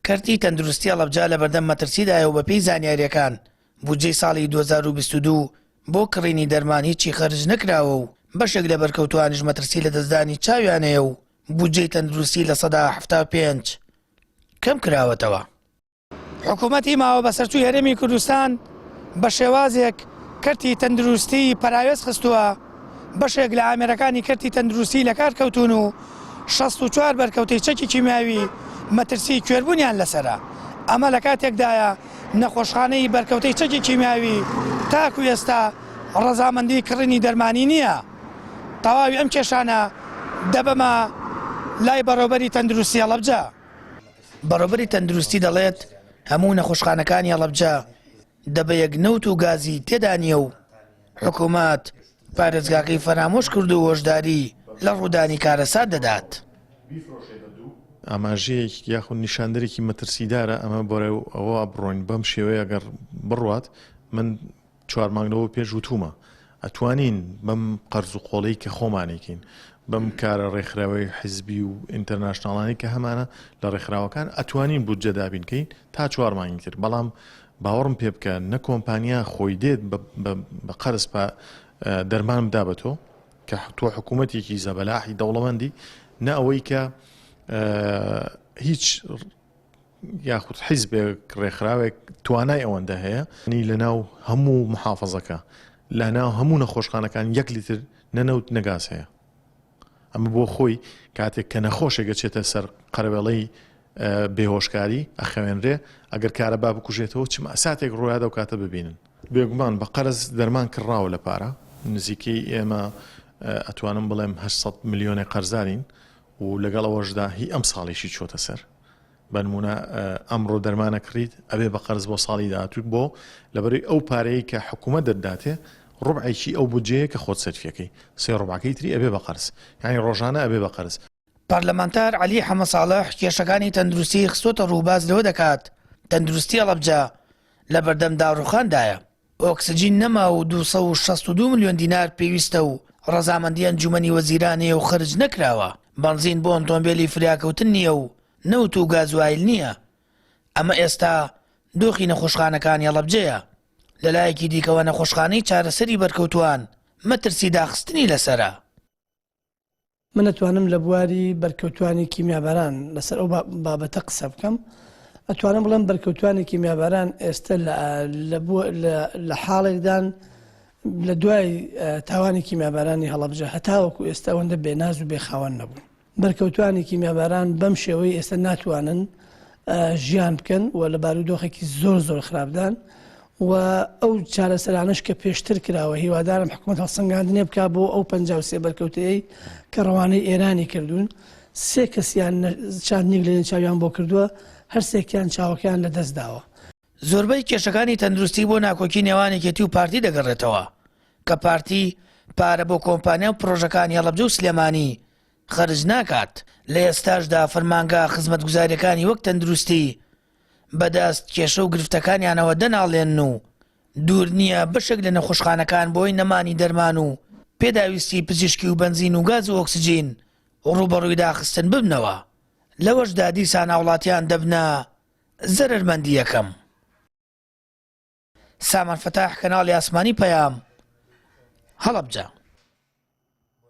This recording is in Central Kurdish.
کەرتی تەندروستی هەڵەبجە لەبەردەم مەترسیدایە و بەپێی زانیارییەکان بودجەی ساڵی 2022 بۆ کڕینی دەرمان هیچی خەرج نەکراوە و بەشێک لە بەرکەوتووانیش مەترسی لەدەستدانی چاویان هەیە و بودجەی تەندروستی 75% کەم کراوەتەوە. حکوومەتی ماوە بەسەرچووی هەرێمی کوردستان بە شێوازێک کەرتی تەندروستی پەراوێز خستووە، بەشێک لە ئامێرەکانی کەرتی تەندروستی لەکار کەوتوون و 64 بەرکەوتەی چەکی کیمیاوی مەترسی کوێربوونیان لەسەرە. ئەمە لە کاتێکدایە نەخۆشخانەی بەرکەوتەی چەکی کیمیاوی تاکو ئێستا ڕەزامەندی کڕینی دەرمانی نییە. تەواوی ئەم کێشانە دەبەمە لای بەڕێوبەری تەندروستی هەڵەبجە. بەڕێوبەری تەندروستی دەڵێت، هەموو نەخۆشخانەکانی هەڵەبجە دەبەیەک نەوت و گازی تێدا نییە و حکومەت پارێزگاکەی فەرامۆش کردو و هۆشداری لە ڕوودانی کارەسات دەدات. ئاماژەیەک یاخود نیشاندەرێکی مەترسیدارە، ئەمە بەرەو ئەوە بڕۆین بەم شێوەیە گەر بڕوات، من چوار مانگ لەوە پێش وتومە ئەتوانین بەم قەرز و قۆڵەی کە خۆمانێکین بەم کارە ڕێکخراوەی حزبی و ئینتەرناشناڵانی کە هەمانە لە ڕێکخراوەکان ئەتوانین بودجە دابین کەین تا چوار مانگی تر بەڵام باوەڕم پێ بکە نە کۆمپانیا خۆی دێت بە قەرز پا دەرمان بدا بە تۆ کە تۆ حکوومەتێکی زەبەلاحی دەوڵەمەندی نە ئەوەی کە هیچ یاخود حیزبێک ڕێکخراوێک توانای ئەوەندە هەیە نی لەناو هەموو محافظەکە لەناو هەموو نەخۆشخانەکان یەک لیتر نە نەوت نە گاز هەیە ئەمە بۆ خۆی کاتێک کە نەخۆشێک ئەچێتە سەر قەرەوێڵەی بێهۆشکاری ئەخەوێنرێ ئەگەر کارەبا بکوژێتەوە چ مەساتێک ڕوویادە و کاتە ببینن بێگومان بە قەرز دەرمان کڕاوە لە پارە نزیکەی ئێمە ئەتوانم بڵێم 800 ملیۆنێ قەرزارین و لەگەڵ ئەوەشدا هی ئەم ساڵیشی چۆتە سەر بەنمونە ئەمڕۆ دەرمان ئەکڕیت ئەبێ بە قەرز بۆ ساڵی داهاتوو بۆ لەبەرەی ئەو پارەیە کە حکوومەت دەتداتێ ڕوبعێکی ئەو بودجەیە کە خۆت سەرفیەکەی سێ ڕوبعەکەی تری ئەبێ بە قەرز یانی ڕۆژانە ئەبێ بە قەرز. پەرلەمانتار عەلی حەمەساڵح کێشەکانی تەندروستی خستۆتە ڕوو باس لەوە دەکات، تەندروستی هەڵەبجە لەبەردەم داڕوخاندایە. ئۆکسجین نەما و 262 ملیۆن دینار پێویستە و ڕەزامەندی ئەنجومەنی وەزیران هەیە و خەرج نەکراوە، بەنزین بۆ ئۆتۆمبێلی فریاکەوتن نییە و نەوت و گازوایل نییە. ئەمە ئێستا دۆخی نەخۆشخانەکانی هەڵەبجەیە. لەلایەکی دیکەوە نەخۆشخانەی چارەسەری بەرکەوتووان مەترسی داخستنی لەسەرە. من ئەتوانم لە بواری بەرکەوتوانی کیمیاباران لەسەر ئەو بابەتە قسە بکەم ئەتوانم بڵێم بەرکەوتوانی کیمیاباران ئێستا لە حاڵێکدان لە دوای تاوانی کیمیابارانی هەڵەبجە هەتاوەکو ئێستا ئەوەندە بێناز و بێخاوەن نەبوون بەرکەوتوانی کیمیاباران بەم شێوەی ئێستا ناتوانن ژیان بکەن و لە بارودۆخێکی زۆر زۆر خراپدان و ئەو چارەسەرانەش کە پێشتر کراوە هیوادارم حکومەت هەڵسەنگاندنێ بکا بۆ ئەو 53 بەرکەوتەیەی کە ڕەوانەی ئێرانی کردوون سێ کەسیان چاندنیک لە چاویان بۆ کردووە هەرسێکیان چاوەکەیان لە دەست داوە. زۆربەی کێشەکانی تەندروستی بۆ ناکۆکی نێوان یەکێتی و پارتی دەگەڕێتەوە، کە پارتی پارە بۆ کۆمپانیا و پڕۆژەکانی هەڵەبجە و سلێمانی خەرج ناکات، لە ئێستاشدا فەرمانگە خزمەتگوزارییەکانی وەک تەندروستی بەدەست کێشە و گرفتەکانیانەوە دەناڵێنن و دوور نییە بەشێک لە نەخۆشخانەکان بەهۆی نەمانی دەرمان و پێداویستی پزیشکی و بەنزین و گاز و ئۆکسجین ڕووبەڕووی داخستن ببنەوە، لەوەشدا دیسان هاوڵاتیان دەبنە زەرەرمەندی یەکەم. سامان فەتاح، کەناڵی ئاسمانی پەیام، هەڵەبجە.